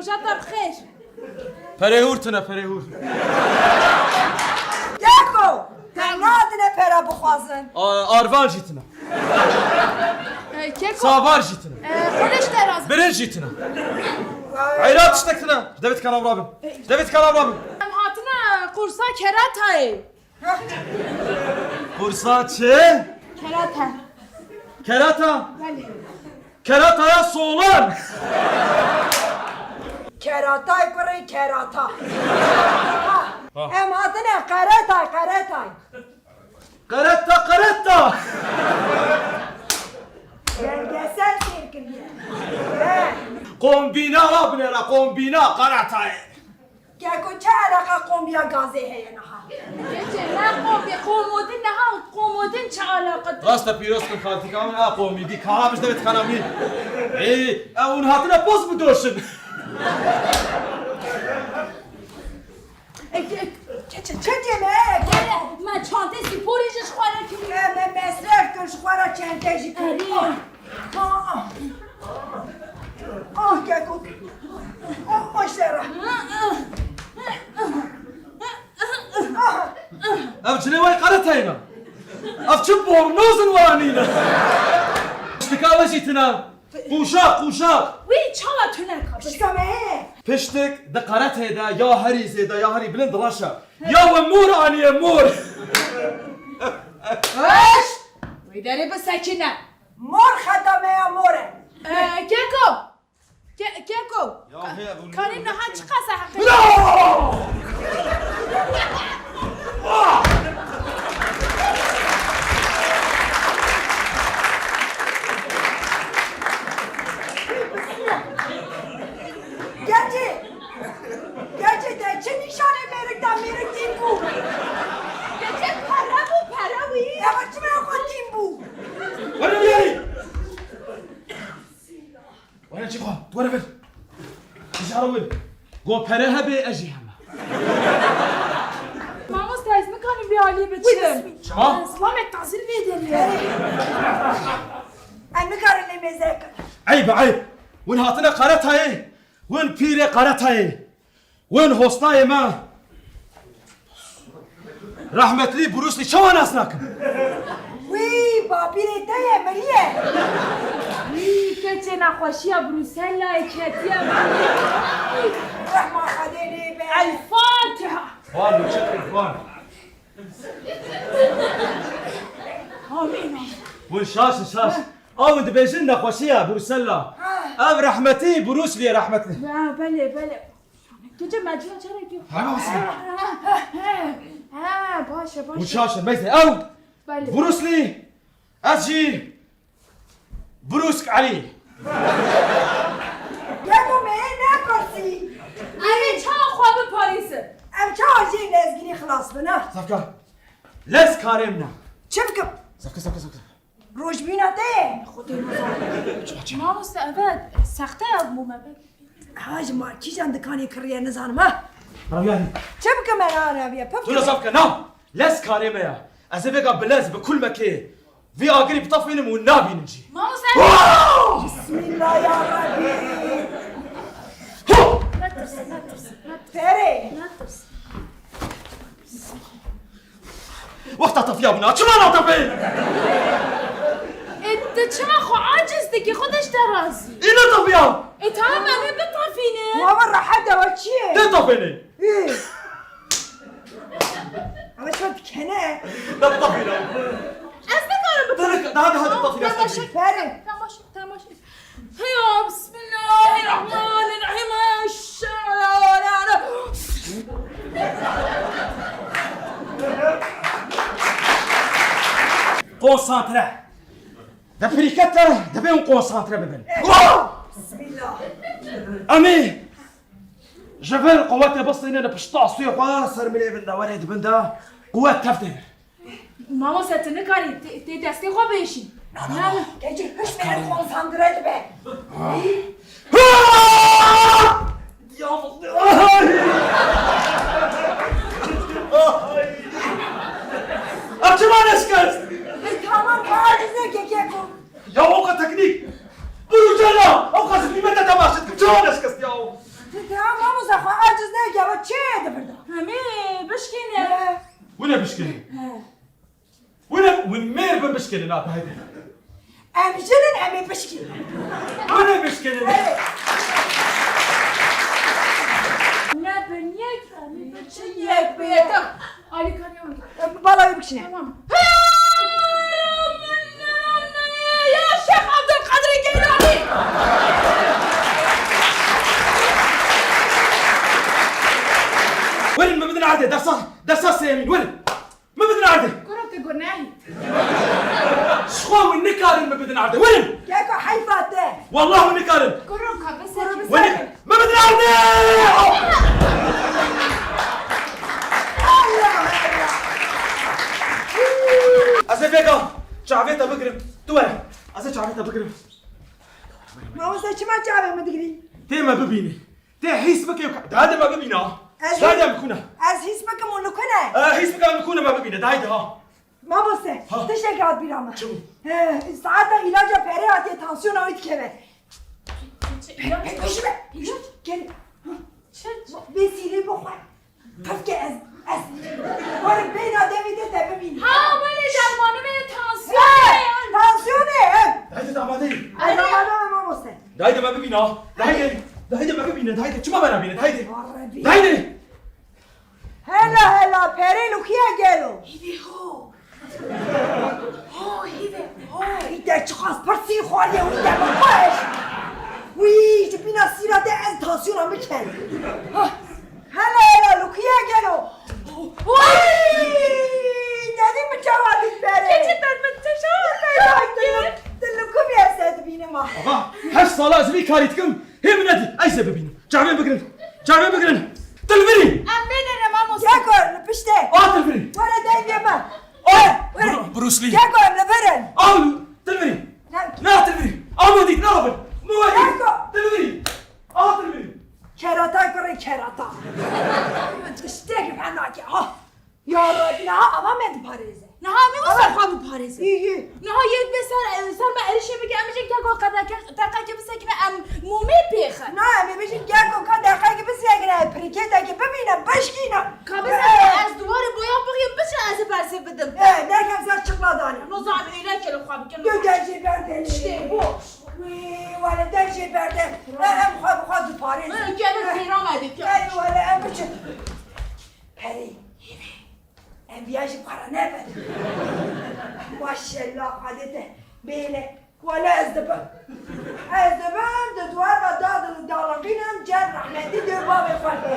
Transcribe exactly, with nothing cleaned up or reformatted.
Çata bi xêr. Perê hûr tune, perê hûr. Keko! Te nadine pera bixwazin. A-, arvan jî tune. E, Keko. Savar jî tune. E, Xwedeş te razî. Birinc jî tune. Eyra tiştek tune. Ji devê dikana rabim. Ji devê dikana rabim. Em hatine qursa keratayê. Qursa çi? Kerata. Kerata? Belê. Kerataya solan. Keratay kurê kerata. Ha. Em hatine qeretay, qeretay. Qereta, qereta! Belgesel sêr kiriye. He. Kombîna wa binêre, kombîna, qeretayê. Keko, çi eleqa kombiya gazê heye niha? Keçê, ne kombi, komodin niha, komodin çi eleqa? Rast e, pîroz kim xaltîka min, a komîdî, kara bijde bit kana min. Ey, e, hûn hatine poz bidoşin. Keçê, keçê, keçê me, keçê. Me çantê sporê jî ji xwe re kiriye. Me, me mesref kir, ji xwe re çente jî kir. Erê. Ah, ah. Ah, Keko. Ah, ah, şera. Ah. Ev cilê wê qeretayê ne. Ev çi bornozin wanî ne. Ştika we jî tine. Qûşaq, qûşaq. Wî çawa tune ka? Pişka me heye. Piştik di qeretê de ya herî zêde ya herî bilind reş e. Ya we mor aniye mor. Heşt! Wî derê bisekine. Mor xeta me ya mor e. Ee, Keko. Ke-, Keko. Ya he, bu Karî niha çi qasa heqê? Bravo! Gerçi, gerçi te çi nîşanê mêrik da, mêrik tîm bû? Gerçi pere bû, pere wî. Ya çi me xwe tîm bû? Were biyarî. Were çi xwe, were vir. Tijara wir. Go pere hebe, ez jî heme. Mamoste, ez nikarim vê alî biçim. Çima? Zilamek tazîl vê derê. Em nikarin lê mêze kin. Eyb e, eyb. Win hatine qeretayê. Win pîrê qeretayê. Win hostayê me. Rehmetlî Bruce Lee çawa nas nakim? Wî, bapîrê te ye, miriye. Wî, keçê nexweşiya Brusellayê ketiye. Rehma Xwedê lê be. El Fatiha. Xwan, çi xwan. Amîn. Win şaş, şaş. Ew dibêjin nexweşiya Brusella. Ha. Ev rehmetî Bruce Lee rehmetli. Ha, belê, belê. Gece mecra çarekî. Ha, baş e. Ha, ha, ha, ha, baş e, baş e. Û şaşin, meyse, ew. Belê. Bruce Lee, ez jî Brusk Elî. Gelo me hê nepirsî? Em ê çawa xwe biparêzin? Em çawa jê lezgînî xilas bin, ha? Zafka, lez karê min e. Çi bikim? Zafka, zafka, zafka. Rojbîna te ye. Xwedê nizanim. Mamoste, eve sexte ye, bû me be. Ha, ji ma kîjan dikanê kiriye nizanim, ha? Reviyarî. Çi bikim me, ha, reviye? Pif. Tu ne zaf ke, na. Lez karê me ya. Ez ê vêga bi lez, bi kulmekê vî agirî bitefînim û nabînim jî. Mamoste. Wow! Bismillah ya Rabbi. Hu! Netirs, netirs, netirs. Ferê. Netirs. Wexta tefiya bûna, çima natefê? E, tu çima xwe aciz dikî, xwe de ji te razî. Ê netefiya? E, tamam, em ê bitefînin. Wa, wa rehet e, wa çi ye? Tê tefênê. Ê. Ama şöyle dikene. Ne bitefîne. Ez nikarim bitefînim. Daha, daha, daha, daha, daha, daha. Ferê. Tamam, tamam. Ya, bismillahirrahmanirrahim. Konsantre. De pirîke te, divê hûn konsantre bibin. Bismillah. Em ê ji vir quwetê bistînin, pişta sûyê xwe ser milê bin de, werê dibin de, quwet tev tê vir. Mamoste, tu nikarî tê, tê destê xwe bêşî. Na, na, na. Keçî, hiş me konsantre dibe. Ha! Ay! Ay! Ev çima neşkest? Tamam, aciz ne kekeko. Ya o kadar teknik. Duracağına, o kadar nimete temaşa ettim. Çima neşkest ya o? Wine bişkinin. He. Wine, win mêr bin bişkinin, ha, haydi. Em jin in, em ê bişkînin. Wine bişkinin. Evet. Ne bin yek, em ê biçin yek bi yek. Alîkariya min. Bala wê bikişîne. Tamam. Ya Şêx Abdulkadir Geylani. Werin, me bidin erdê, dersa, dersa sêyemîn, werin. Me bidin erdê. Kuro, tu gunehî. Ji xwe hûn nikarin me bidin erdê. Werin. Keko, heyfa te. Wallah hûn nikarin. Kuro, ka bisekî. Werin. Me bidin erdê. Allah Allah. Ez ê vêga çavê te bigirim. Tu were. Ez ê çavê te bigirim. Mamoste, çima çavê min digirî? Tê me bibînî. Tê hîs bike û ka-, dayê me bibîne. Ez Dayê hîs, me bikûne. Ez hîs bikim û li ku ne? E, hîs bike em li ku ne me bibîne. Dayê ha. Mamoste, Ha. tiştek hat bîra me. Çi bû? He, saeta îlaca perê hatiye tansiyona wî dikeve. Çi, çi, Pe-, ilaç? Pekişime. Ilaç? Gel. Çi? Vê sîrê bixwe. Kevke ez, ez. Werin beyna devê te te bibînim. Ha, belê, dermanê me tansiyon He, e. Tansiyonê, he. Dayê, tu amade yî. Ez Alo. amade me mamoste. Dayê, me bibîne. Dayê, dayê, me bibîne. Dayê, çima me nabîne? Dayê. Ya Rebî. Dayê. Hela, hela, perê li ku ye gelo? Hîvê ho. Ho, hîvê ho. Îte çiqas pirsî xwariye wî de min xweş. Wî, ji bîna sîra te ez tansiyona min ket. Hah. Hela, hela, li ku ye gelo? Wî! Nedî min çawa dît perê? Keçi derdmin, tu çawa Ay, derdmin? Tu, tu li ku bî ez te dibînim ha? Ava, heşt sala ez vî karî dikim, hê min nedî, ez ê bibînim. Çavên bigirin, çavên bigirin. Tilvirî! Em bê dere mamoste. Gel gor, li piştê. A tilvirî! Were dengê me. A, Were, were. Bru-, Bruce Lee. Gel gor, em li vir in. A, tilvirî. Gel. Na tilvirî. A, Modî, na bin. Modî. Gel gor. Tilvirî. A, tilvirî. Kerata kurê kerata. Tiştek fena ki, ha. Ya Rebî, niha ava me diparêze. Niha em ê wisa xwe biparêzin. Yî, yî. Niha yek bê ser, ser me êrişê bike, em bêjin keko qedeke, teqekê bisekine, em mûmê pêxin. Na, em ê bêjin keko ka deqekê bisekine, pirkêtekê bibîne, bişkîne. Ka bisekine, Ee. ez duwarê boya bixîm, biçin ez ê bersê bidim. Ee, derkem ser çiqla danî. No zan êlekê li xwe bikin. Dê dercê berde. İşte bu. Wî, wele dercê berde. Ee, em xwe bi xwe diparêzin. Ee, kevin Ee. pêra me dike. Ee, wele em biçin. Perê. Em viya jî para nebin. Maşallah, Xwedê te bêle. Wele ez dibim. Ez dibim, di duwar ve dadin û dalaqînim, cem rehmetî dê bavê xwe.